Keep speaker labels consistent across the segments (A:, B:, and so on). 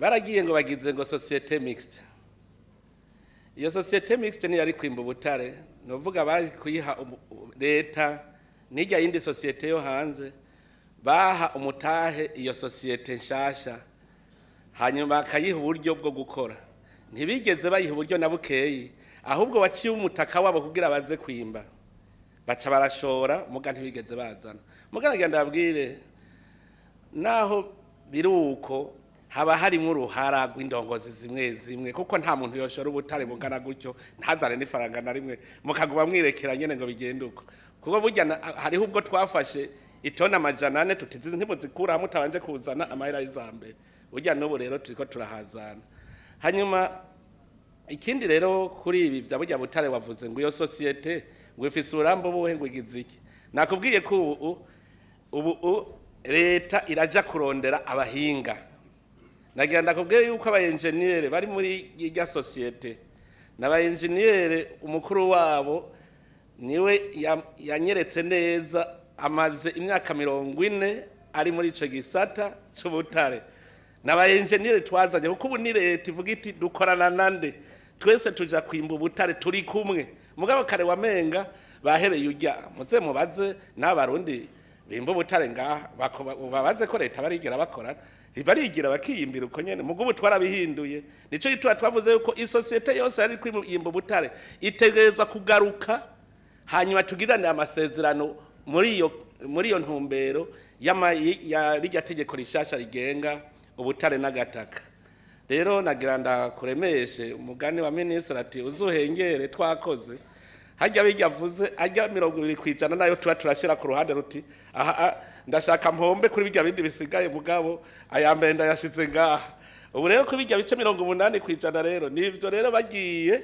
A: Baragiye ngo bagize ngo société mixte. Iyo société mixte niyo yari kwimba ubutare, novuga bari kuyiha leta n'ijya yindi société yo hanze. Baha umutahe iyo société nshasha, hanyuma bakayiha uburyo bwo gukora. Ntibigeze bayiha uburyo na bukeyi, ahubwo baciye umutaka wabo kugira baze kwimba, baca barashora, muga ntibigeze bazana. Muga nagira ndababwire, naho biri uko, haba harimo uruhara rw'indongozi zimwe zimwe, kuko nta muntu yoshora ubutare bungana gutyo ntazane n'ifaranga na rimwe, mukaguma mwirekera nyene ngo bigende uko. Kuko burya hariho ubwo twafashe itona 400, tutizi ntimuzikura mutabanje kuzana amahera y'izambere. Burya n'ubu rero turiko turahazana. Hanyuma ikindi rero, kuri ibi bya burya butare wavuze ngo iyo société ngo ifise uburambo buhe, ngo igize iki, nakubwiye ko ubu leta iraja kurondera abahinga. Nagira ndakubwiye yuko aba engineer bari muri irya société n'aba engineer, umukuru wabo niwe yanyeretse neza, amaze imyaka 40 ari muri ico gisata c'ubutare. N'aba engineer twazanye, kuko ubu ni leta ivuga iti: "Dukorana nande? Twese tuja kwimba ubutare turi kumwe." Mugabo kare wamenga bahereye urya muze mubaze n'Abarundi bimba ubutare ngaha, babaze ko leta barigira bakorana, barigira bakiyimbira uko nyene. Mugo ubu twarabihinduye, nico gituma twavuze yuko isosiyete yose yari kwimba ubutare itegerezwa kugaruka, hanyuma tugirane amasezerano muri iyo ntumbero ya rirya tegeko rishasha rigenga ubutare n'agataka. Rero nagira ndakuremeshe umugani wa minisitiri ati: "Uzuhengere twakoze." Hajya bijya avuze ajya 20% nayo tuba turashyira ku ruhande ruti: "Aha ndashaka mpombe kuri bijya bindi bisigaye, mugabo aya mbere ndayashize ngaha." Ubu rero kuri bijya bice 80% rero nivyo rero bagiye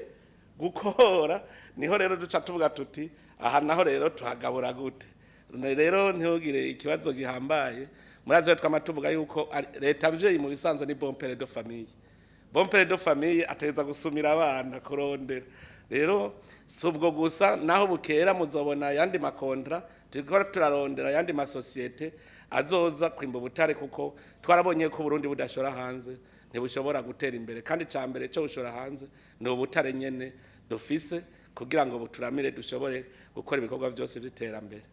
A: gukora, niho rero duca tuvuga tuti: "Aha naho rero tuhagabura gute?" Rero ntugire ikibazo gihambaye. Murazi twama tuvuga yuko leta mvyeyi mu bisanzwe ni bon père de famille. Bon père de famille ateza gusumira abana kurondera. Rero si ubwo gusa, naho bukera muzobona ayandi ma contrats. Turiko turarondera ayandi masosiyete azoza kwimba ubutare, kuko twarabonye ko Burundi budashora hanze ntibushobora gutera imbere, kandi ca mbere cyo bushora hanze ni ubutare nyene dufise, kugira ngo buturamire dushobore gukora ibikorwa vyose vy'iterambere.